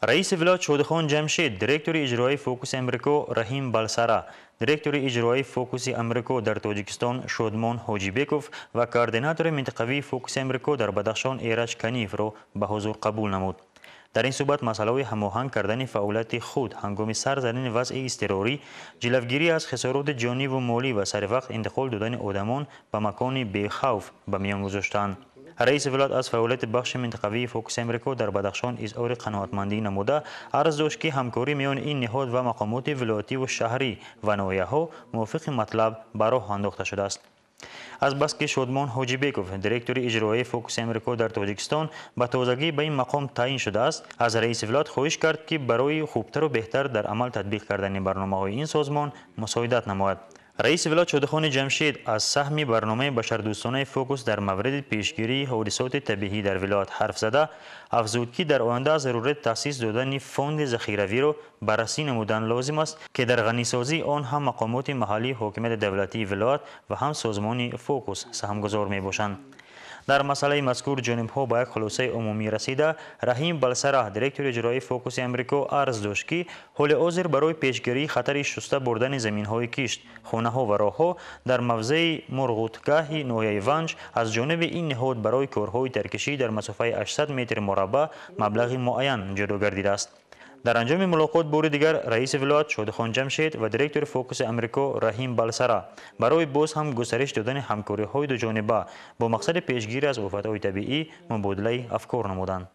Раиси вилоят Шодихон Ҷамшед, директори иҷроии Фокуси Амрико Раҳим Балсара, директори иҷроии Фокуси Амрико дар Тоҷикистон Шодмон Ҳоҷибеков ва координатори минтақавии Фокуси Амрико дар Бадахшон Эраҷ Каниевро ба ҳузур қабул намуд. Дар ин суҳбат масъалаҳои ҳамоҳанг кардани фаъолияти худ ҳангоми сар задани вазъи изтирорӣ, ҷилавгирӣ аз хисороти ҷониву молӣ ва саривақт интиқол додани одамон ба макони бехавф ба миён гузоштанд. Раиси вилоят аз фаъолияти бахши минтақавии Фокуси Амрико дар Бадахшон изҳори қаноатмандӣ намуда, арз дошт, ки ҳамкорӣ миёни ин ниҳод ва мақомоти вилоятиву шаҳрӣ ва ноҳияҳо мувофиқи матлаб ба роҳ андохта шудааст. Азбаски Шодмон Ҳоҷибеков, директори иҷроияи Фокуси Амрико дар Тоҷикистон, ба тозагӣ ба ин мақом таъин шудааст, аз раиси вилоят хоҳиш кард, ки барои хубтару беҳтар дар амал татбиқ кардани барномаҳои ин созмон мусоидат намояд. Раиси вилоят Шодихони Ҷамшед аз саҳми барномаи башардӯстонаи Фокус дар мавриди пешгирии ҳодисоти табиӣ дар вилоят ҳарф зада, афзуд, ки дар оянда зарурати таъсис додани фонди захиравиро баррасӣ намудан лозим аст, ки дар ғанисозии он ҳам мақомоти маҳаллии ҳокимияти давлатии вилоят ва ҳам созмони Фокус саҳмгузор мебошанд. Дар масъалаи мазкур ҷонибҳо ба як хулосаи умумӣ расида, Раҳим Балсара, директори иҷроии Фокуси Амрико, арз дошт, ки ҳоли ҳозир барои пешгирии хатари шуста бурдани заминҳои кишт, хонаҳо ва роҳҳо дар мавзеи Мурғутгаҳи ноҳияи Ванҷ аз ҷониби ин ниҳод барои корҳои таркишӣ дар масофаи 800 метр мураббаъ маблағи муайян ҷудо гардидааст. Дар анҷоми мулоқот бори дигар раиси вилоят Шодихон Ҷамшед ва директори Фокуси Амрико Раҳим Балсара барои боз ҳам густариш додани ҳамкориҳои дуҷониба бо мақсади пешгирӣ аз офатҳои табиӣ мубодилаи афкор намуданд.